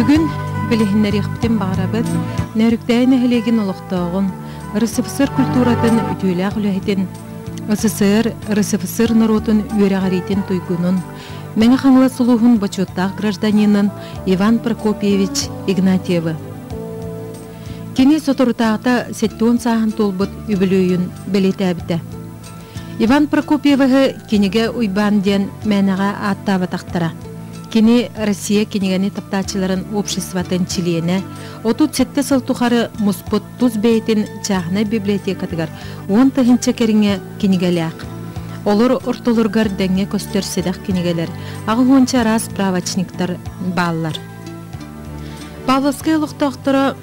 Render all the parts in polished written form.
Бүгүн билиһиннэриэхпитин баҕарабыт Нөөрүктээйи нэһилиэгин олохтооҕун, РСФСР культуратын үтүөлээх үлэһитин, СССР РСФСР норуотун үөрэҕириитин туйгунун, Мэҥэ Хаҥалас улууһун бочуоттаах гражданинын Иван Прокопьевич Игнатьевы. Кини соторутааҕыта 70 сааһын туолбут үбүлүөйүн бэлиэтээбитэ. Иван Прокопьевиһы Кинигэ Уйбаан диэн мээнэҕэ ааттаабатахтара. Кини Россия кинигэни таптааччыларын обществотын чилиэнэ, 37 сыл тухары муспут тус бэйэтин чааһынай библиотекатыгар 10 тыһыынча кэриҥэ кинигэлээх. Олор ортолоругар дэҥҥэ көстөр сэдэх кинигэлэр, 80 араас справочниктар бааллар. Павловскай олохтоохторо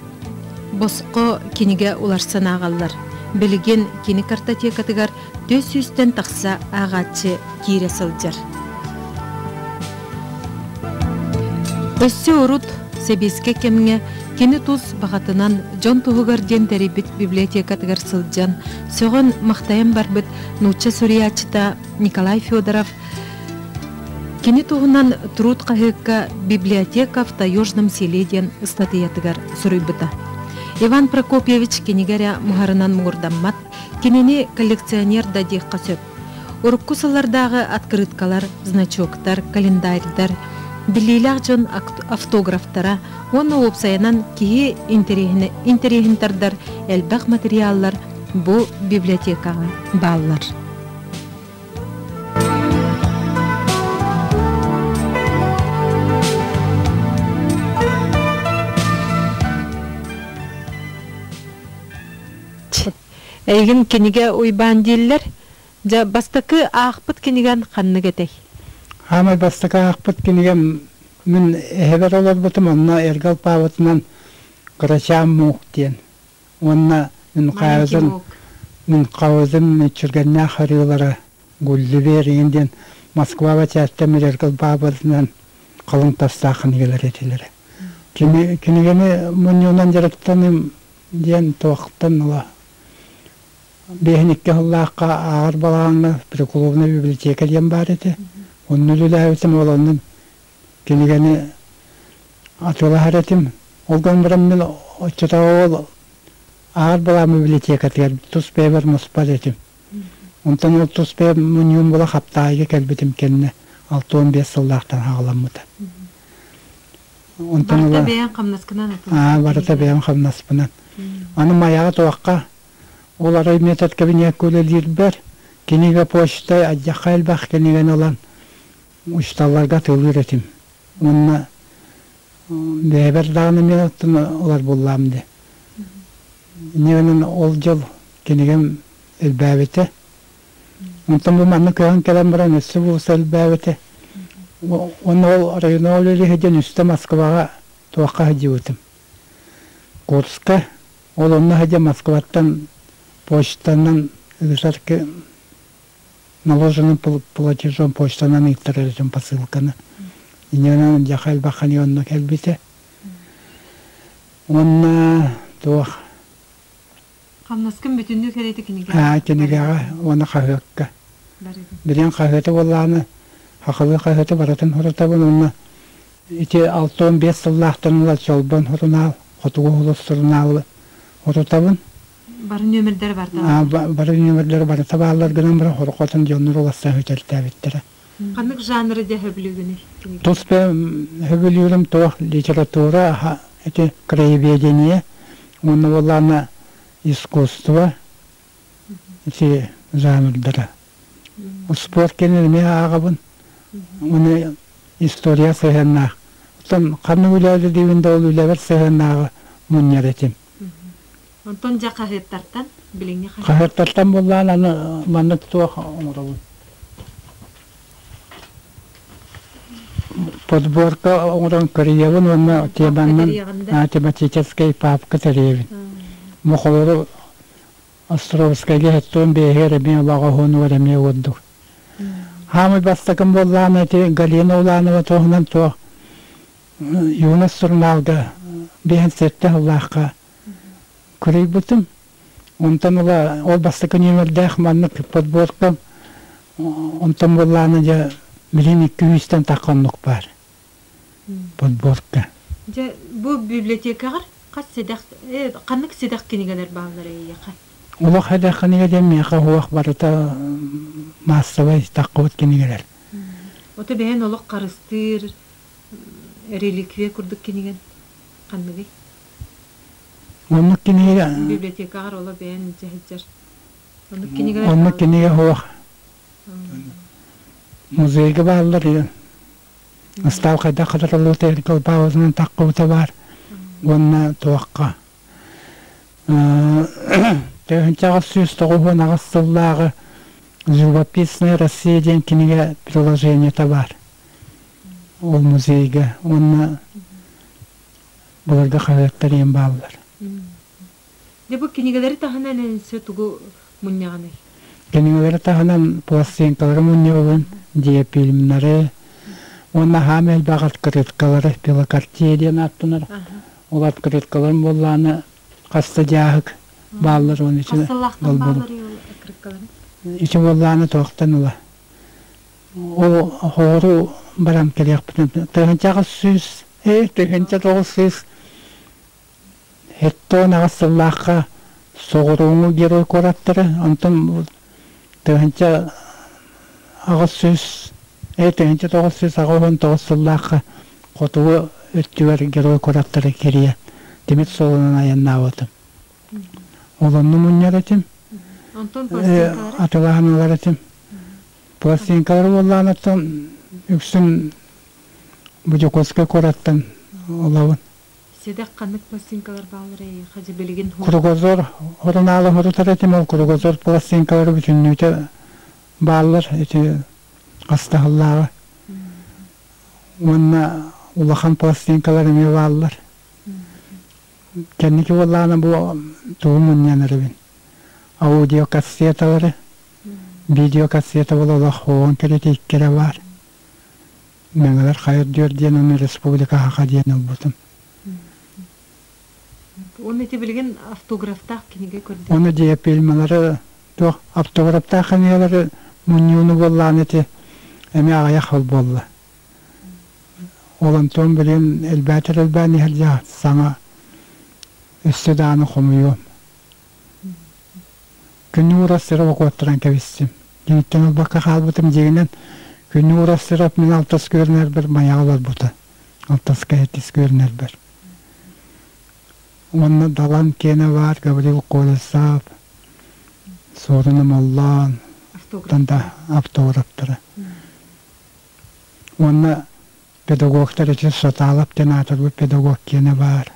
босхо кинигэ уларсан ааҕаллар. Билигин кини картотекатыгар 400-тэн тахса ааҕааччы киирэ сылдьар. Өссө урут сэбиэскэй кэмҥэ кини тус баҕатынан дьон туһугар диэн тэрийбит библиотекатыгар сылдьан, сөҕөн-махтайан барбыт нуучча суруйааччыта Николай Федоров Кини туһунан Труд хаһыакка «Библиотека в таежном селе» диэн ыстатыйатыгар суруйбута. Иван Прокопьевич кинигэ эрэ муһарынан муҥурдаммат, кинини коллекционер да диэххэ сөп. Урукку сыллардааҕы открыткалар, значоктар, календарьдар, биллиилээх дьон автографтара уонна уопсайынан киһи интэриэһин тардар элбэх материаллар бу библиотекаҕа бааллар. Эйигин кинигэ Уйбаан дииллэр. Дьэ, бастакы аахпыт кинигэн ханнык этэй? Хаамай бастакы аахпыт кинигэм мин эһэбэр олорбутум, онно эргэ алпаабытынан Кырачаан муук диэн. Уонна Мюнхгаузен Мюнхгаузен мүччүргэннээх арыылара Гулливер игин диэн Москваҕа чээттэн билэргэ баабытынан халыҥ тастаах кинигэлэр этилэрэ. Кини кинигэни мунньуунан дьарыктаным диэн туохтан ыла 52 сыллаахха ааҕар балаҕаҥҥа приколовная библиотека диэн баар этэ. Онно үлэлээбитим, ол онно кинигэни атыылаһар этим. Ол гынан баран мин оччотооҕу ол аар балаам библиотекатыгар тус бэйэбэр муспат этим. Онтон ол тус бэйэм мунньуум була Хаптаайыга кэлбитим кэннэ 65 сыллаахтан хаҕаламмыта. Онтон Барыта бэйэҥ хамнаскынан Аа, барыта бэйэм хамнаспынан. Аны Майаҕа туохха ол арай метод кабинекка үлэлиирбэр кинигэ почта адьахха элбэх кинигэни ылан учууталларга атыылыыр этим. Уонна бэйэбэр даҕаны мин оттон ылар буоллаам дии. Инньэ ол дьыл кинигэм элбээбитэ. Онтон бу манна көһөн кэлэн баран өссө булса элбээбитэ. Уонна ол районнааҕы үлэлиһэ диэн үстэ Москваҕа туохха сылдьыбытым. Курска, ол онно сылдьан Москваттан почтанан ыытар наложенным платежом почтанан ыыттарар этим посылканы. Инньэ дьаха элбэххэ онно кэлбитэ. Уонна туох Хамнаскын бүтүннүү кэриэтэ кинигэ. Аа, кинигэҕэ уонна хаһыакка. Билигин хаһыаты буоллаҕына, сахалыы хаһыаты барытын сурутабын уонна ити 65 сыллаахтан ыла Чолбон сурунаал, Хотугу сулус сурунаалы сурутабын. Бары нүөмэрдэр барда. Бары нүөмэрдэр барыта бааллар гынан баран хорохотон дьоннор уласса үтэлтээбиттэрэ. Ханнык жанры дьэ хөбүлүүгүнүй? Тус хөбүлүүрүм туох литература, ити краеведение, уонна буоллаана искусство ити жанрдара. Спорт кэннин эмиэ ааҕабын. Уонна история сыһыаннаах. Оттон ханнык үлэлиибин да ол үлэбэр сыһыаннааҕы мунньар этим. Онтон дьэ хаһыаттартан, билиҥҥи хаһыат. Хаһыаттартан буллаан аны маннык туох оҥоробун. Подборка оҥорон көрүйэбин уонна теманан тематическай папка тэрийэбин. Мохолору Островскайга хеттуон бэйэһигэр эмиэ олоҕоһуонугар эмиэ уордук. Хаамый бастакым буоллаҕына ити Галина Уланова туһунан туох Юность сурунаалга 57 сыллаахха кырыйбытым. Онтон ыла ол бастакы нүөмэрдээх маннык подборкам онтон буоллаҕына дьэ билигин 200-тэн тахха оннук баар подборка. Дьэ, бу библиотекаҕар хас сэдэх, ханнык сэдэх кинигэлэр бааллар эйиэхэ? Олох сэдэх кинигэ диэн миэхэ уһуох барыта маассабай таххыбыт кинигэлэр. Ото бэйэн олох харыстыыр реликвия курдук кинигэн ханныгый? Оннук кинигэ Библиотекаҕар оло бэйэн дьэһэдьэр. Оннук кинигэлэр Оннук кинигэ суох. Музейга бааллар Ыстаал хайдах хатарыллыбыта эргэ таххыбыта баар уонна туохха 1898 сыллааҕы «Живописная Россия» диэн кинигэ приложениета баар. Ол музейга уонна былыргы хаһыаттар диэн бааллар. Дьэ бу кинигэлэри таһынан эн тугу мунньаҕыный? Кинигэлэри таһынан пластинкалары мунньабын, диапильмнары уонна хаам элбэх открыткалары, пилокартия диэн ааттанар. Ол открыткаларым буоллаҕына хас да дьааһык бааллар уонна ити Хас сыллаахтан бааллар открыткалары? Ити буоллаҕына туохтан ыла Ол хоору баран кэлиэхпитин 1800 1900 Хеттон аҕыс сыллаахха соҕурууҥҥу герой куораттара, онтон 1800 1989 сыллаахха хотугу өттүгэр герой куораттары кэрийэн тимир суолунан айаннаабытым. Ол онно мунньар этим. Онтон пластинкалары? Атылаһан ылар этим. Пластинкалары буоллаҕына үксүн бу Дьокуускай куораттан ылабын. Сэдэх ханнык пластинкалар бааллар эйиэхэ дьэ билигин Кругозор сурунаалы сурутар этим, ол Кругозор пластинкалары бүтүннүүтэ бааллар ити хастаһыллааҕы. Уонна улахан пластинкалар эмиэ бааллар. Кэнники буоллаҕына бу тугу мунньан эрэбин. Аудиокассеталары, видеокассета буола олох оҕон кэлэтэ иккирэ баар. Мэҥэлэр хайа үрдүөр диэн уонна республика Саха диэн ылбытым. Уонна ити билигин автографтаах кинигэ көрдүм. Уонна диапильмалары туох автографтаах кинигэлэри мунньууну буоллаан ити эмиэ аҕыйах сыл буолла. Ол онтон билигин элбээтэр элбээн иһэр дьэ саҥа өссө даҕаны хомуйуом. Күннүк Уурастыырап окуоттаран кэбистим. Киниттэн ылбакка хаалбытым дьиҥинэн Күннүк Уурастыырап мин алтыс көрүнэрбэр Майаҕа олорбута. Алтыска сэттис көрүнэрбэр. Уонна Далан киэнэ баар Гаврил Колесов, Суорун Омоллоон, да автографтара. Уонна педагогтар ити Саталов диэн аатырбыт педагог киэнэ баар.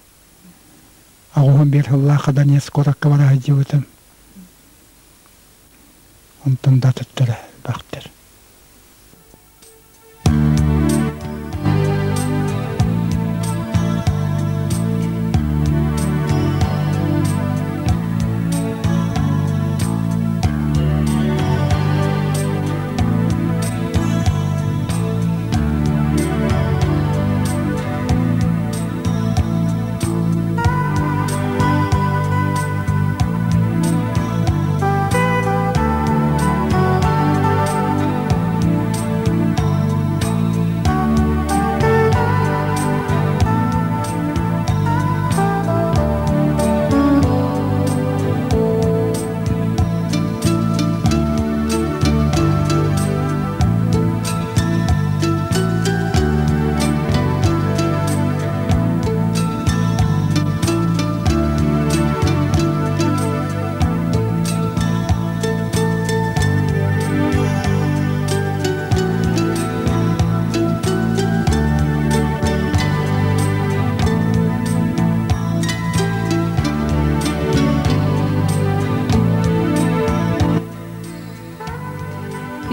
81 сыллаахха Донецк куоракка бара сылдьыбытым. Онтон да атыттара элбэхтэр.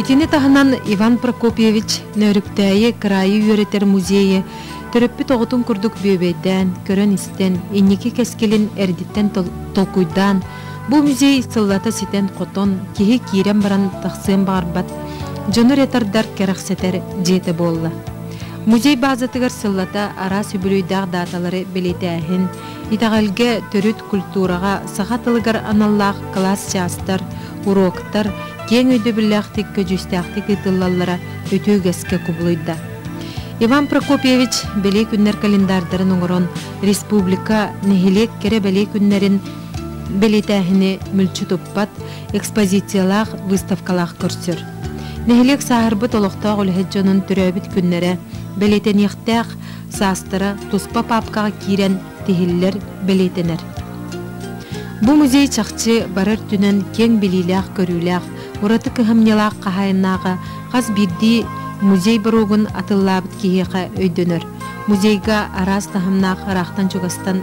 Итини таһынан Иван Прокопьевич Нөөрүктээйи кыраайы үөрэтэр музейы төрөппүт оҕотун курдук бүөбэйдээн, көрөн-истэн, инники кэскилин эрдиттэн толкуйдаан, бу музей сыллата ситэн-хотон, киһи киирэн баран тахсыан баҕарбат, дьону эрэ тардар, кэрэхсэтэр дьиэтэ буолла. Музей базатыгар сыллата араас үбүлүөйдээх дааталары бэлиэтээһин, итэҕэлгэ, төрүт культураҕа, саха тылыгар аналлаах кылаас чаастар, уруоктар киэҥ өйдөбүллээхтик, көдьүүстээхтик ыытыллаллара үтүө үгэскэ кубулуйда. Иван Прокопьевич бэлиэ күннэр календардарын оҥорон республика, нэһилиэк кэрэ бэлиэ күннэрин бэлиэтээһини мүлчү туппат, экспозициялаах, выставкалаах көрсөр. Нэһилиэк сааһырбыт олохтоох үлэһит дьонун төрөөбүт күннэрэ, бэлиэтэниэхтээх саастара туспа паапкаҕа киирэн тиһиллэр, бэлиэтэнэр. Бу музей чахчы бары өртүнэн киэҥ билиилээх-көрүүлээх, ураты кыһамньылаах хаһаайыннааҕа хас биирдии музей боруогун атыллаабыт киһиэхэ өйдөнөр. Музейга араас таһымнаах ыраахтан-чугастан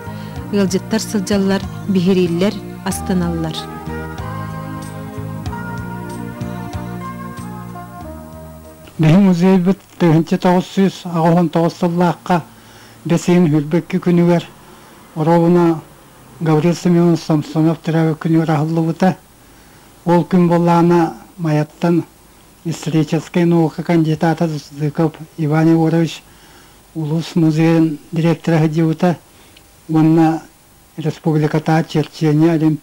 ыалдьыттар сылдьаллар, биһирииллэр, астыналлар. Биһи музейбыт 1989 сыллаахха бэс ыйын сүүрбэкки күнүгэр оруобуна Гаврил Семенович Самсонов төрөөбүт күнүгэр аһыллыбыта. Ол күн буоллаҕына Майаттан историческай наука кандидата Зыков Иван Егорович улуус музейын директора сылдьыбыта уонна республикатааҕы черчение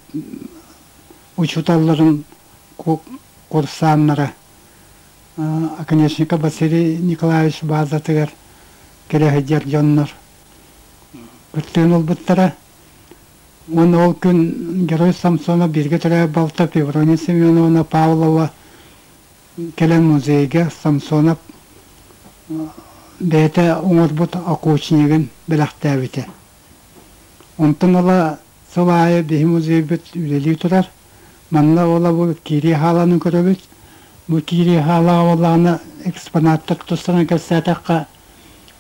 учууталларын курсааннара Оконечников Василий Николаевич баазатыгар кэлэ сылдьар дьоннор кыттыыны ылбыттара. Уонна ол күн Герой Самсонов бииргэ төрөөбүт балта Феврония Семеновна Павлова кэлэн музейга Самсонов бэйэтэ оҥорбут окучнигын бэлэхтээбитэ. Онтон ыла сыл аайы биһи музейбыт үлэлии турар. Манна ола бу киирии хааланы көрөбүт. Бу киирии хаалаҕа буоллаҕына экспонаттар тустарынан кэпсээтэххэ,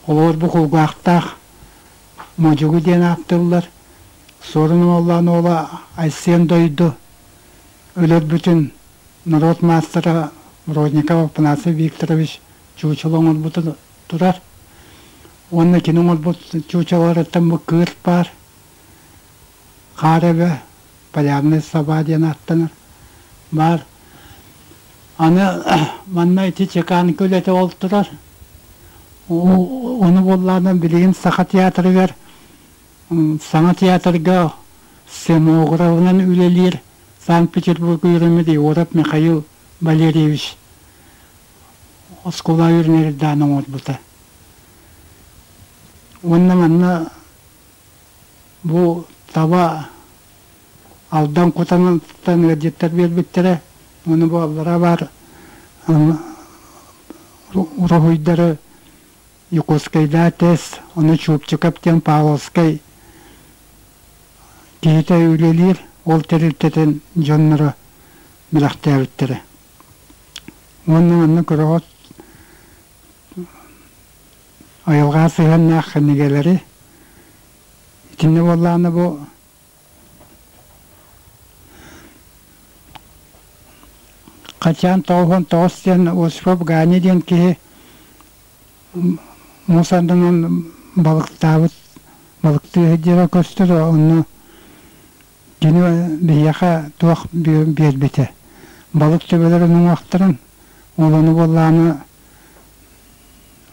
олор бу кулгаахтаах модьугу диэн ааттыыллар. Суорун Уоллаан уола Айсен Дойду өлөрбүтүн норуот маастара Бродников Афанасий Викторович чуучула оҥорбута турар. Уонна кини оҥорбут чуучаларыттан бу кыырт баар. Хаар эбэ, полярный сова диэн ааттанар баар. Аны манна ити чеканка үлэтэ ол турар. Ону буоллаҕына билигин Саха театрыгар саҥа театрга сценографынан үлэлиир Санкт-Петербург үөрэммит Егоров Михаил Валерьевич оскуола үөрэнэрдээн оҥорбута. Уонна манна бу таба Алдан Кутаныттан ыалдьыттар биэрбиттэрэ. Ону бу аллара баар уруһуйдары Якутскайдаа ТЭС, ону Чуопчукап диэн Павловскай киһитэ үлэлиир, ол тэрилтэтин дьонноро бэлэхтээбиттэрэ. Уонна манна көрөҕүт айылҕа сыһыаннаах кинигэлэри. Итиннэ буоллаҕына бу Хачаан 99 диэн Осипов Ганя диэн киһи муус аннынан балыктаабыт балыктыы сылдьара көстөр онно кини биһиэхэ туох биэрбитэ балык төбөлөрүн уҥуохтарын ол ону буоллаҕына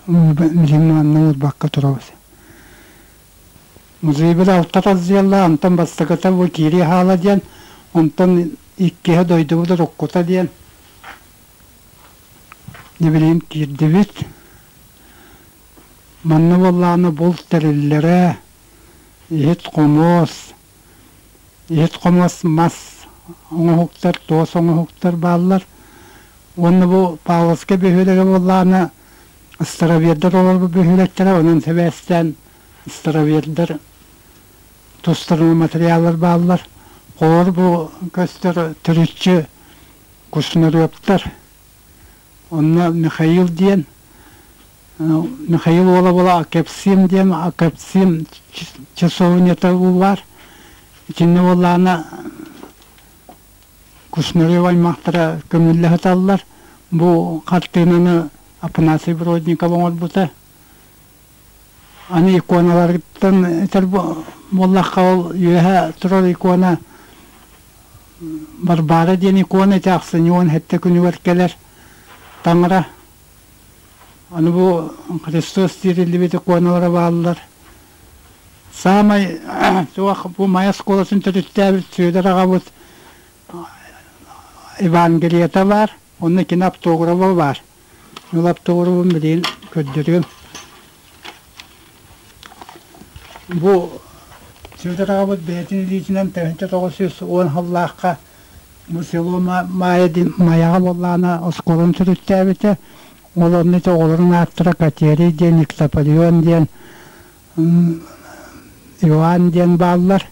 билигин манна уурбакка турабыт. Музейбыт алта тас дьиэлээх, онтон бастакыта бу киирии хаала диэн, онтон иккиһэ дойдубут уруккута диэн билигин киирдибит. Манна буоллаҕына булт тэриллэрэ, иһит-хомуос, иһит-хомуос мас оҥоһуктар, туос оҥоһуктар бааллар. Уонна бу Павловскай бөһүөлэгэ буоллаҕына старовердар олорбут бөһүөлэктэрэ, онон сибээстээн старовердар тустарынан материаллар бааллар. Холобур бу көстөр төрүччү Кушнаревтар. Онно Михаил диэн Михаил уола буола Акепсим диэн Акепсим часовнята баар. Итиннэ буоллаҕына Кушнарев аймахтара көмүллэ сыталлар. Бу хартыынаны Афанасий Бродников оҥорбута. Аны иконаларыттан этэр буоллахха ол үөһэ турар икона Варвара диэн икона ити ахсынньы 17 күнүгэр кэлэр таҥара. Аны бу Христос тиириллибит иконалара бааллар. Саамай суох бу Майа оскуолатын төрүттээбит Сүөдэр аҕабыт Евангелиета баар, онно кини автографа баар. Ол автографын билигин көрдөрүөм. Бу Сүөдэр аҕабыт бэйэтин илиитинэн 1910 сыллаахха бу село Майа диэн Майаҕа буоллаҕына оскуоланы төрүттээбитэ. Ол онно ити оҕолорун ааттара Катерий диэн, Никтополеон диэн, Иоанн диэн бааллар.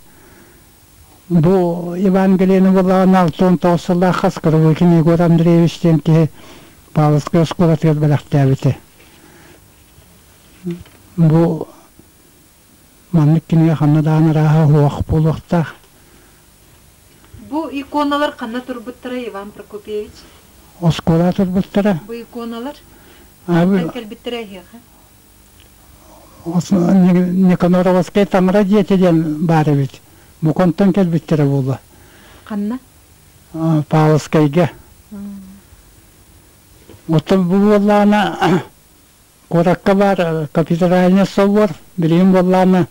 Бу Евангелиены буоллаҕына 69 сыллаахха Скоровыкин Егор Андреевич диэн киһи Павловскай оскуолатыгар бэлэхтээбитэ. Бу маннык кинигэ ханна даҕаны арааһа суох буолуохтаах. Бу иконалар ханна турбуттара Иван Прокопьевич? Оскуола турбуттара. Бу иконалар хантан кэлбиттэрэ эһиэхэ? Никаноровскай таҥара дьиэтэ диэн баар эбит. Муконтон кэлбиттэрэ буолуо. Ханна? Павловскайга. Оттон бу буоллаҕына куоракка баар капитальный собор, билигин буоллаҕына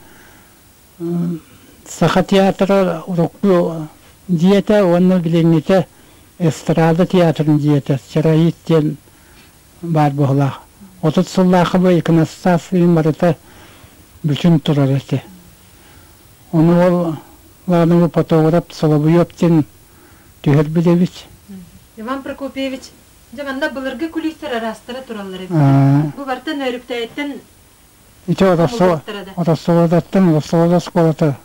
Саха театра урукку дьиэтэ уонна билиҥҥитэ эстрада театрын дьиэтэ Чароит диэн баар быһыылаах. 30 сыллаахха бу иконостас ыйын барыта бүтүн турар этэ. Ону ол ладно фотограф Соловьев диэн түһэрбит эбит. Иван Прокопьевич, дьэ манна былыргы күлүүстэр араастара тураллар эбит. Бу барыта Нөөрүктээйиттэн Ити Ороссолуодаттан Ороссолуода оскуолата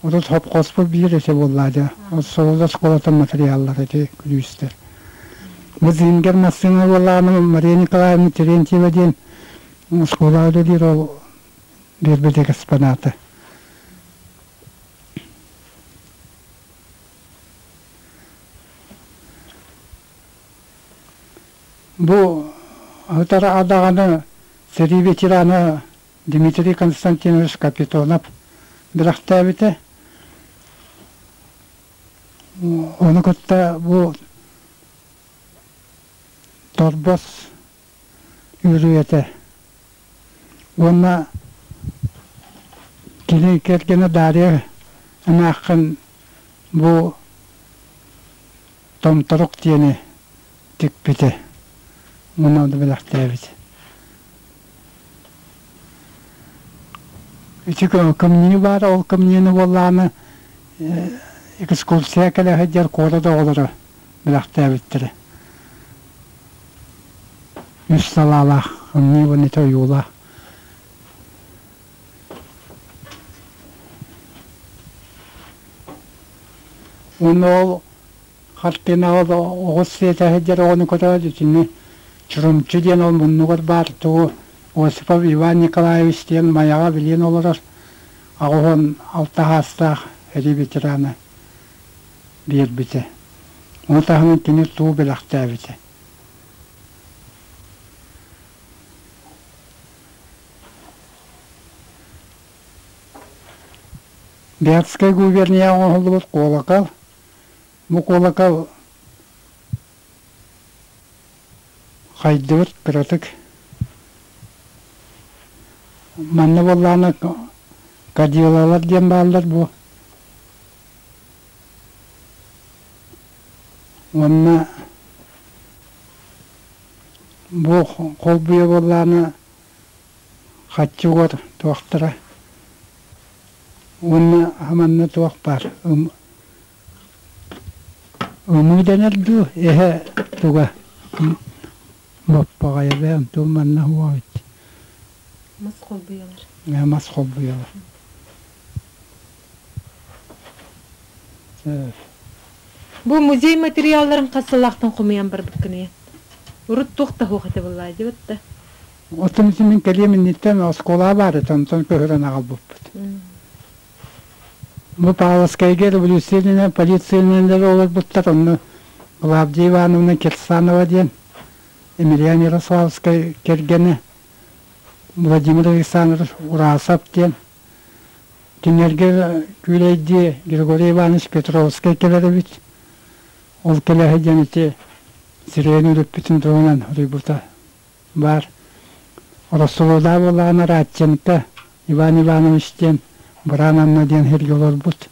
урут сопхуоспут биир этэ буоллаа дьэ. Ороссолуода оскуолатын материаллара ити күлүүстэр. Бу Зингер массыына буоллаҕына Мария Николаевна Терентьева диэн оскуолаҕа үлэлиир ол биэрбит экспоната. Бу ытар даҕаны сэрии ветерана Дмитрий Константинович Капитонов бэлэхтээбитэ. Ону кытта бу торбос үөрүйэтэ уонна кини кэргэнэ Дарья эмээххин бу томторук диэни тикпитэ уонна да бэлэхтээбит. Ити кымньыы баар, ол кымньыыны буоллаҕына экскурсия кэлэ сылдьар куорат оҕолоро бэлэхтээбиттэрэ. Үс салаалаах кымньыы уонна ити ойуулаах. Уонна ол хартыынаҕа оҕус сиэтэ сылдьар оҕону көрөөт итини Чурумчу диэн ол муннугар баар тугу Осипов Иван Николаевич диэн Майаҕа билиэн олорор 86 саастаах сэрии ветерана биэрбитэ. Ону таһынан кини туу бэлэхтээбитэ. Вятскай губерния оҥоһуллубут куолакал Бу куолакал хайдыбыт кыратык. Манна буоллаҕына кадилалар диэн бааллар бу. Уонна бу холбуйа буоллаҕына хаччы уот туохтара уонна манна туох баар Ымыы дэнэр дуу, эһэ туга боппоҕойо бэйэм тугу манна уо эбит. Мас холбуйалар. Мас холбуйалар. Бу музей материалларын хас сыллаахтан хомуйан барбыккыный? Урут туох да суох этэ буоллаа дии да. Оттон ити мин кэлиэм инниттэн оскуола баар этэ, онтон көһөрөн аҕалбыппыт. Бу Павловскайга революция полициянан олорбуттар, онно Клавдия Ивановна Кирсанова диэн Емельян Ярославскай кэргэнэ Владимир Александрович Урасов диэн кинилэргэ күүлэйдии Григорий Иванович Петровскай кэлэр эбит. Ол кэлэ сылдьан ити сирийэн өлүппүтүн туһунан суруйбута баар. Ороссолуода буоллаҕына Радченко Иван Иванович диэн Быраан Анна диэн сиргэ олорбут.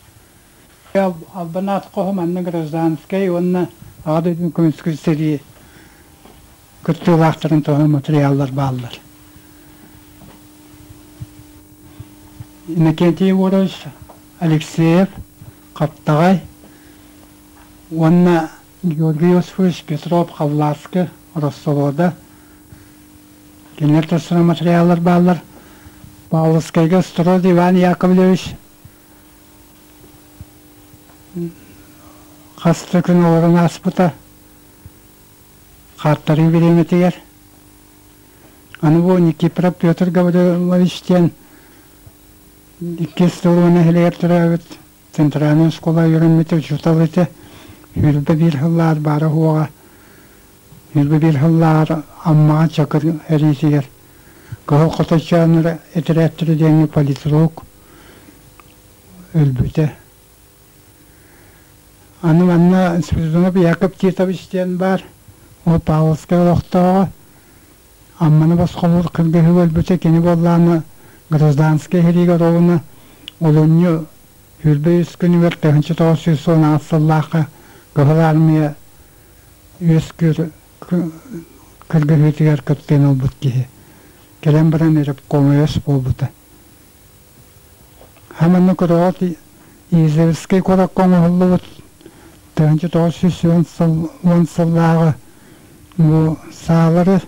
Албан аат хоһо манна гражданскай уонна Аҕа дойдуну көмүскүүр сэрии кыттыылаахтарын туһунан материаллар бааллар. Иннокентий Егорович Алексеев, Хаптаҕай уонна Георгий Иосифович Петров Халлааскы, Ороссолуода. Кинилэр тустарынан материаллар бааллар. Павловскайга Строд Иван Яковлевич хас да күн олорон ааспыта. Хааттарыы бириэмэтигэр. Аны бу Никифоров Петр Гаврилович диэн иккис сыл нэһилиэгэр төрөөбүт центральнай оскуола үөрэммит учуутал этэ. 21 сыллаар баара уоҕа 21 сыллаар Аммаҕа Чакыр эриитигэр Кыһыл Хотойчооннор этэрээттэрэ диэҥҥэ политрук өлбүтэ. Аны манна Спиридонов Яков Титович диэн баар, ол Павловскай олохтооҕо. Амманы босхолуур кыргыһыы өлбүтэ кини буоллаҕына гражданскай сэриигэ оруобуна олунньу 23 күнүгэр 1918 сыллаахха Кыһыл Армия үөскүүр кыргыһыытыгар кыттыыны ылбыт киһи. Кэлэн баран ревкомоес буолбута. Хаманна көрөҕүт Ижевскэй куоракка оҥоһуллубут 1910 сыллааҕы бу саалары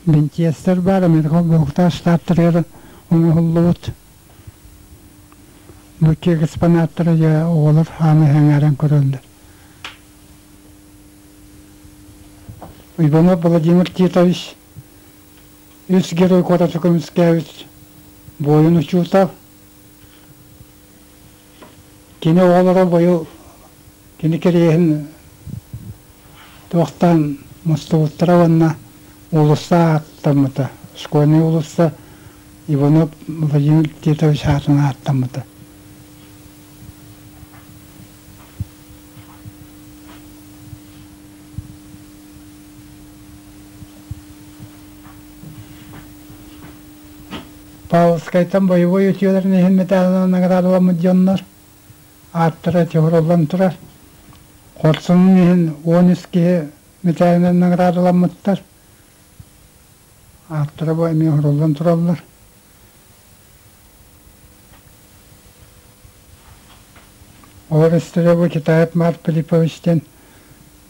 бинтиэстэр баар Америка Холбоһуктаах Штаттарыгар оҥоһуллубут бу икки экспонаттары дьэ оҕолор хаамыы сэҥээрэн көрөллөр. Иванов Владимир Титович үс герой куораты көмүскээбит буойун учуутал. Кини оҕолоро быйыл кини кэриэһин туохтаан мустубуттара уонна уулусса ааттаммыта. Школьнай уулусса Иванов Владимир Титович аатынан ааттаммыта. Павловскайтан бойобуой үтүөлэрин иһин мэтээлинэн наҕараадаламмыт дьоннор ааттара чуһуруллан турар. Хорсунун иһин 13 киһи мэтээлинэн наҕараадаламмыттар. Ааттара бу эмиэ уһуруллан тураллар. Олор истэрэ бу Китаев Марк Филиппович диэн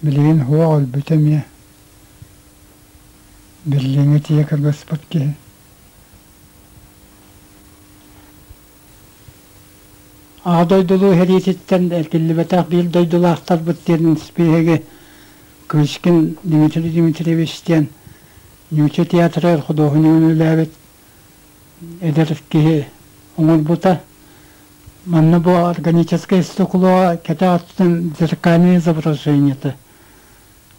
билигин суох өлбүтэ эмиэ Берлиҥҥэ тиийэ кыргыспыт киһи. Аҕа дойдулуу сэриититтэн эргиллибэтэх биир дойдулаахтарбыт диэн испииһэги Кычкин Дмитрий Дмитриевич диэн нуучча театрыгар худуоһунньугун үлэлээбит эдэр киһи оҥорбута. Манна бу органическое стекло кэтэх өттүнэн зеркальное изображениета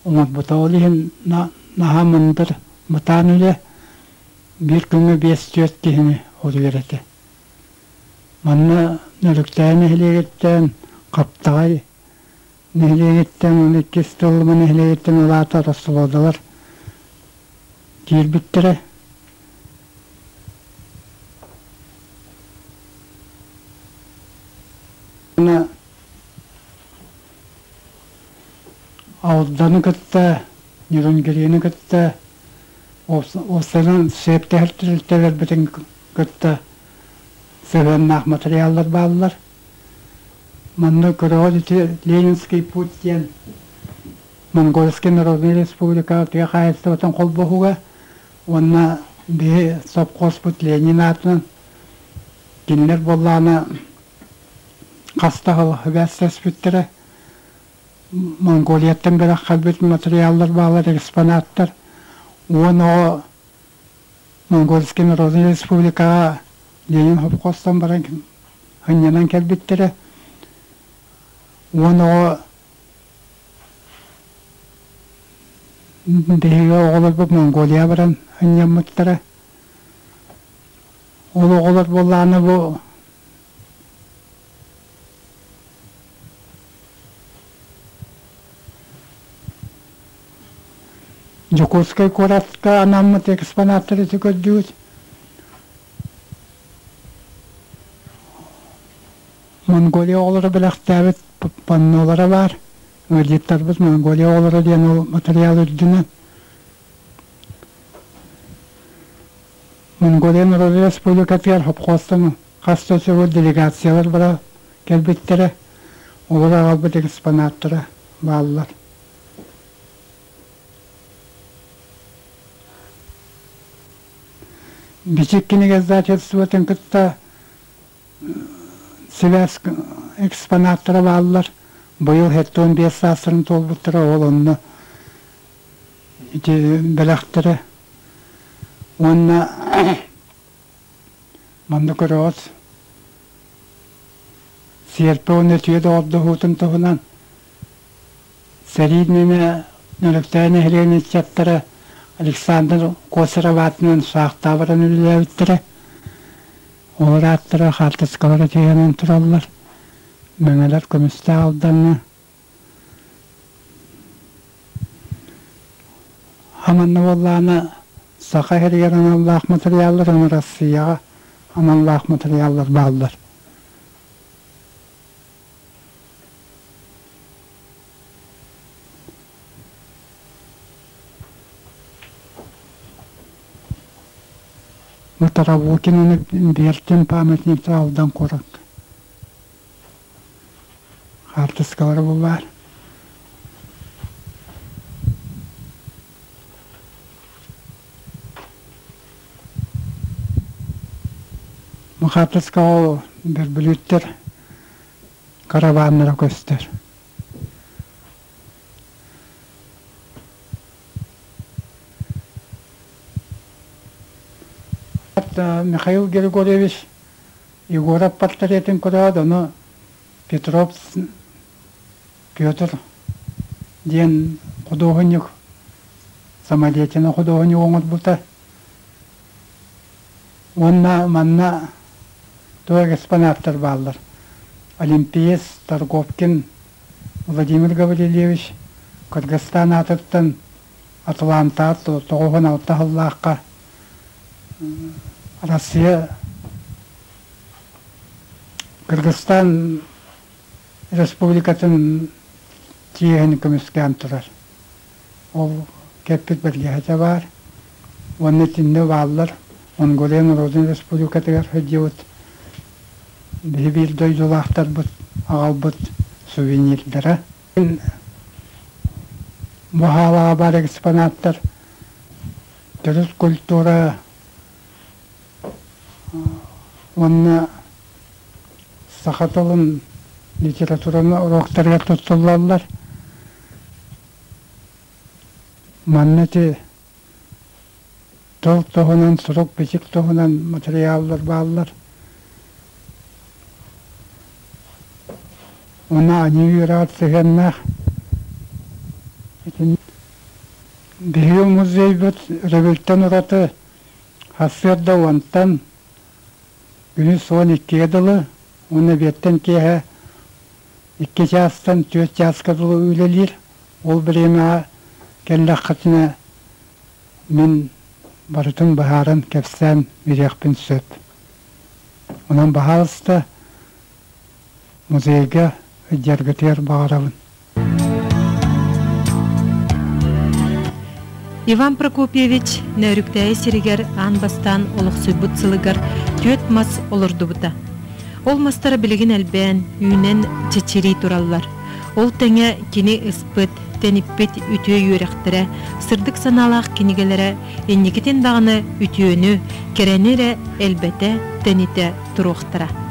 оҥорбута. Ол иһин наһаа мындыр, бытаан үлэ биир күҥҥэ биэс-түөрт киһини уруйар этэ. Манна Нөрүктээн нэһилиэгиттэн, Хаптаҕай нэһилиэгиттэн уонна иккис Тыллыма нэһилиэгиттэн улаата Росводалар киирбиттэрэ. Алданы кытта, Нерюнгрины кытта, уопсайынан сиэптэһэр тэрилтэлэрбитин кытта сыһыаннаах материаллар бааллар. Манна көрөҕүт ити Ленинский путь диэн Монгольскай Народнай Республика тыа хаһаайыстыбатын холбоһуга уонна биһи сопхуоспут Ленин аатынан кинилэр буоллаҕына хас да сыл сибээстэспиттэрэ. Монголияттан бэлэх кэлбит материаллар бааллар, экспонаттар. Уон оҕо Монгольскай Народнай Республикаҕа Ленин сопхуостан баран сынньанан кэлбиттэрэ. Уон оҕо биһиги оҕолорбут Монголия баран сынньаммыттара. Ол оҕолор буоллаҕына бу Дьокуускай куоратка анаммыт экспонаттары көрдүгүт. Монголия оҕолоро бэлэхтээбит паннолара баар. Ыалдьыттарбыт Монголия оҕолоро диэн ол материал үрдүнэн. Монголия Народнай Республикатыгар хопхуостан Хас да сыл делегациялар бара кэлбиттэрэ, олор аҕалбыт экспонаттара бааллар. Бичик кинигэ издательствотын кытта сибээс экспонаттара бааллар. Быйыл 75 саастарын туолбуттара, ол онно ити бэлэхтэрэ. Уонна манна көрөҕүт сиэрпэ уонна үтүө доҕордоһуутун туһунан сэрии иннинэ Нөрүктээн нэһилиэгин ыччаттара Александр Косарев аатынан саахтаа баран үлэлээбиттэрэ. Олор ааттара хаартыскалара түһэнэн тураллар. Мэҥэлэр көмүстээх Алдаҥҥа Аманна буоллаҕына Саха сиригэр аналлаах матырыйааллар уонна Россияҕа аналлаах матырыйааллар бааллар. Бу Тарабукин Бертин памятниктара Алдан куоракка. Хаартыскалара бу баар. Бу хаартыскаҕа бөрбүлүүттэр караваннара көстөр. Михаил Григорьевич Егоров портретын көрөөт, ону Петров Петр диэн худуоһунньук самодеятельнай худуоһунньук оҥорбута. Уонна манна туох экспонаттар бааллар. Олимпиец Торговкин Владимир Гаврильевич Кыргызстан аатыттан Атлантаҕа 96 сыллаахха Россия Кыргызстан Республикатын чиэһин көмүскээн турар. Ол кэппит бэргэһэтэ баар. Уонна итиннэ бааллар Монголия Народнай Республикатыгар сылдьыбыт биһи биир дойдулаахтарбыт аҕалбыт сувенирдара. Бу хаалаҕа баар экспонаттар төрүт культура уонна саха тылын литератураны уруоктарыгар туттуллаллар. Манна ити тыл туһунан, сурук-бичик туһунан материаллар бааллар. Уонна аньыы үөрэҕэр сыһыаннаах. Биһиги музейбыт өрөбүлтэн ураты сарсыарда уонтан күнүс 12-гэ дылы уонна эбиэттэн киэһэ 2 чаастан 4 чааска дылы үлэлиир. Ол бириэмэҕэ кэллэххитинэ мин барытын быһааран кэпсээн биэриэхпин сөп. Онон баһаалыста музейга сылдьаргытыгар баҕарабын. Иван Прокопьевич Нөөрүктээйи сиригэр аан бастаан олохсуйбут сылыгар түөрт мас олордубута. Ол мастара билигин элбээн, үүнэн чэчирии тураллар. Ол тэҥэ кини ыспыт, тэниппит үтүө үөрэхтэрэ, сырдык санаалаах кинигэлэрэ инникитин даҕаны үтүөнү, кэрэни эрэ элбэтэ, тэнитэ туруохтара.